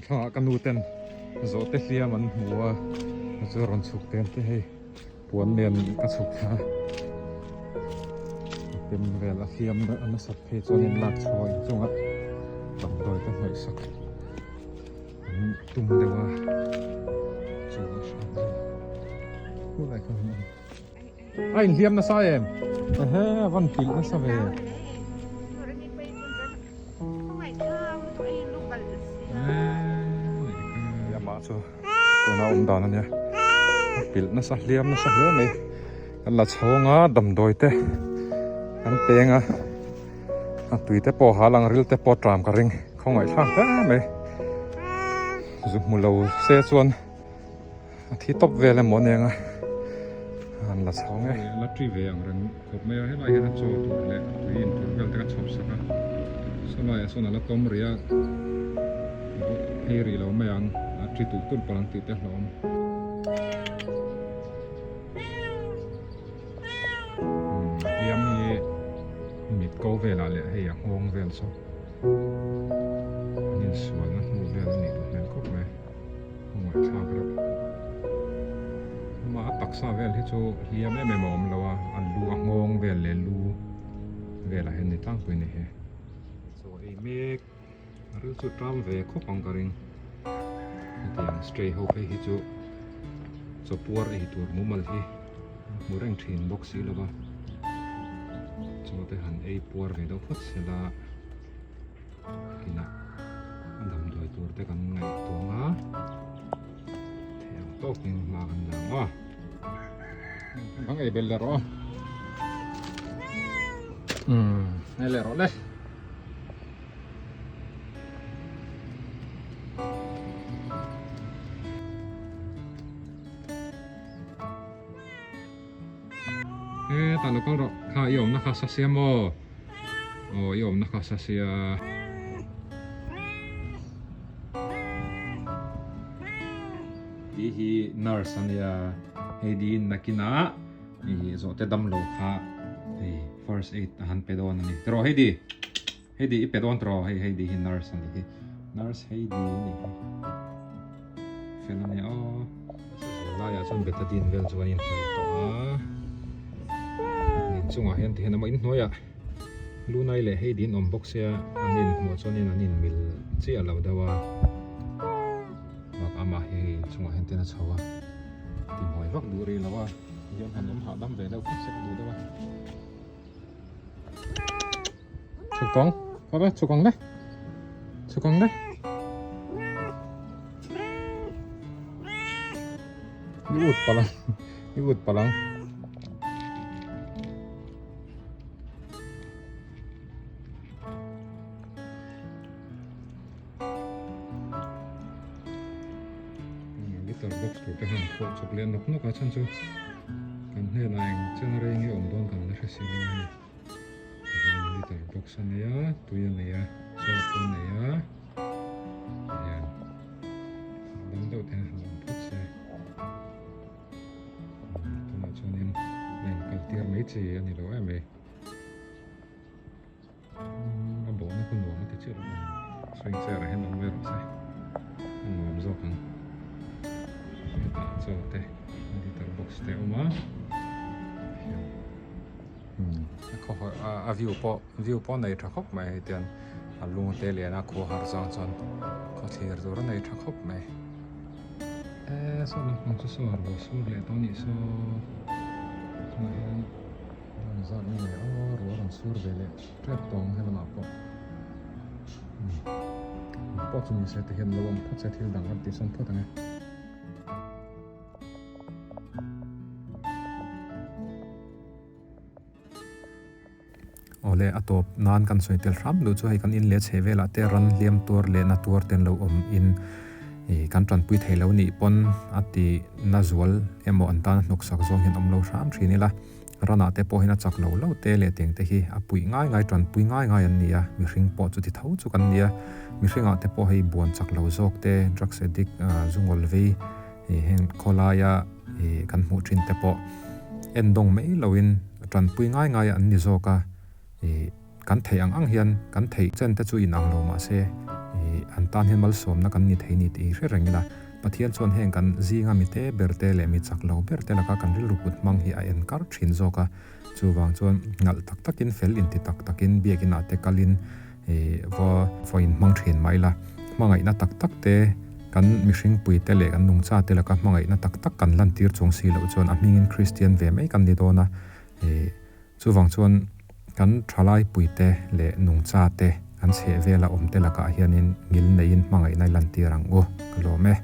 Thla ka nu ten zawhte hliam an hmu a, chu rawn chhuk ten te hei puan nen ka chhuk thla a pem vel a hliam a nasat phei chuan in lak chhuah inchungah damdawi te hnawih sak an tum deuh a chu a hran a ni khulai kha hmuh a ni. A inhliam nasa em? Ehe, a van pilh nasa ve. Amah chu tuna awm dan a nia. A pilh nasa hliam nasa hle mai. Kan la chhawng a damdawi te kan peng a. A tui te pawh hal ang ril te pawh tram ka ring. Khawngaihthlak hle mai. Zu hmu lo se chuan. A thi tawp vel emaw aniang a, an la chho nge. A la ṭi ve ang reng khawp mai a, helai hian a chaw tur leh a tui in tur vel te ka chhawp sak a, sawlaiah sawn a la tawm rih a, bawk phei rih lo mai ang, a ṭi tulh tulh palh ang tih te a hlauhawm. A hliam hi mit ko velah leh hei a nghawng vel saw an insualna hnu vel a nih duh hmel khawp mai. Ngaihthlak reuh. Amah a taksa vel hi chu hliam em em a awm lo a, a lu a nghawng vel leh lu velah hian ni tlangpui a ni hi. Chaw ei mek a ril chu ṭam ve khawp ang ka ring. Hetiang stray ho phei hi chu chaw puar ei tur mumal hi an hmu reng thin bawk si lo va, chaw te han ei puar ve deuh phawt sela. Kinah a damdawi tur te kan ngaihtuah a, theih ang tawkin hma kan la ang a. Kan ei belh leh rawh a. Umm, ei leh rawh le. He tah lo kal rawh kha i awmna kha sa sia maw aw i awmna kha sa sia tih hi nurse a nia hei diin nakinah ih zawhte damlo kha hei first aid a han pe dawn a ni tiraw heidi heidi i pe dawn tiraw hei heidi hi nurse a ni hi nurse heidi a ni hi. Fel a nia aw. Laiah chuan betadine vel chu an inhnawih tawh a. In chungah hian tihian emaw inhnuaiah lunai leh hei din awm bawk sia an inhmuh chuanin an inmil chiah lo deuh a. Bak amah hi hei inchungah hian tihian a chho a. Tihmuai vak duh rih lo a. Hian han awm hahdam ve deuh phawt se ka duh deuh a. Chhuk tawng, kawp e, chhuk ang le. Chhuk ang le. I ut palang, i ut palang. Litter box tur te han phuah chawp leh nawk nawk a chhan chu kan hnenah eng chen a rei nge awm dawn kan la hre si lo a ni. Tihian litter box a nei a, tui a nei a, soap a nei a, tihian dang deuh te han awm phawt se. Tunah chuanin a inkal tir mai chi a ni lo em mai. A bawhna kha nuam a ti chiah lo swing chair ah hian awm ve rawh se a nuam zawk ang hetah chaw te litter box te a awm a a khaw a view pawh view pawh a nei tha khawp mai hei tian a lung te lian a khua har zawng chuan khaw thlir tur a nei tha khawp mai e saw lampang chu saw a ruah sur leh tawh a nih saw tunah hian. Rawn zat nge aw ruah rawn sur ve leh tep tawh ang helamah pawh pawh chu nise ti hian lo awm phawt se thil dang rawn tih sawn phawt ang e. Awle a tawp nan kan sawi tel hram luh chu hei kan in leh chhe velah te ran hliam tuar leh na tuar ten lo awm in ih kan tanpui thei lo nih pawn a ti na zual emaw an tan a hnawk sak zawng hian awm lo hram thin ila. Ranah te pawh hian a chak lo lo te leh teng te hi a puih ngai ngai tanpui ngai ngai an ni a, mihring pawh chuti tho chu kan ni a, mihringah te pawh hei buan chak lo zawk te, drugs addict zungawl vei ih heng khawlaia ih kan hmuh thin te pawh endawng mai loin tanpui ngai ngai an ni zawk a ih. Kan theih ang ang hian kan theih chen te chu inang lo mah se ih an tan hian malsawmna kan ni thei ni tih hi hre reng ila. Pathian chuan heng kan zinga mi te ber te leh mi chak lo ber te laka kan rilru kut hmang hi a en kar thin zawk a. Chuvang chuan nalh tak takin fel inti tak takin biakinah te kalin ih va vawiin hmang thin mah ila hmangaihna tak tak te kan mihring puite leh kan nungcha te laka hmangaihna tak tak kan lantir chung si loh chuan a hmingin Kristian ve mai kan ni dawn a. Ih Chuvang chuan kan thalai puite leh nungcha te kan chheh vela awm te lakah hianin ngil neiin hmangaihna i lantir ang u, ka lawm e.